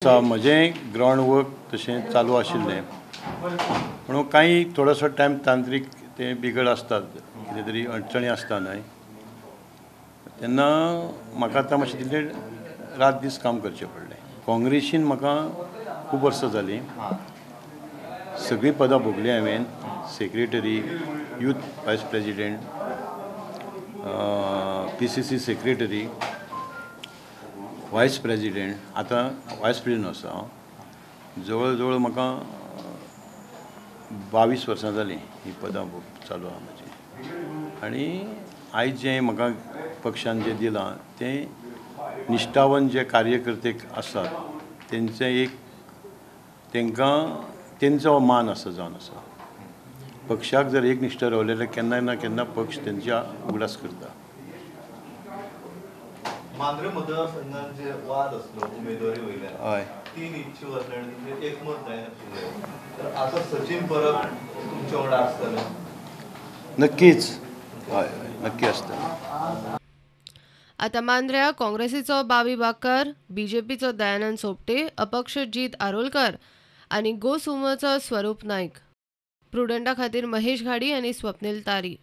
म्हजें ground work तशें चालू आशिल्लें, पूण कांय थोडोसो टायम तांत्रीक ते बिगड आसतात, कितें तरी अडचणी आसता न्हय, तेन्ना म्हाका आतां मातशें तितलें रात दीस काम करचें पडलें. काँग्रेसीन म्हाका खूब वर्सां जालीं, सगळीं पदां भोगलीं हांवें. Secretary, youth vice president, PCC secretary, vice president, आतां वायस प्रेजिडेंट आसा हांव. जवळ जवळ म्हाका 22 वर्सां जालीं ही पदां चालू आहा म्हजी. आनी आयज जें म्हाका पक्षान जें दिलां तें निश्ठावन जे कार्यकर्ते आसात तेंचें एक तांकां तेंचो मान आसा जावन आसा. पक्षाक जर एक निश्ठा रावले जाल्यार केन्ना ना केन्ना पक्ष तेंच्या उगडास करता. मांद्रे मतदारसंघात जे वाद असलो उमेदवारी वयल्यान, 3 इच्छूक असले आनी तुमचें एकमत जायनाशिल्लें, तर आतां सचिन परब तुमचे वांगडा आसतले? नक्कीच, हय हय, नक्की आसतले. आतां मांद्र्या काँग्रेसीचो बाबी बाकर, बीजेपीचो दयानंद सोपटे, अपक्ष जीत आरोलकर आनी गोसुमोचो स्वरूप नायक. प्रुडंटा खातीर महेश घाडी आनी स्वप्नील तारी.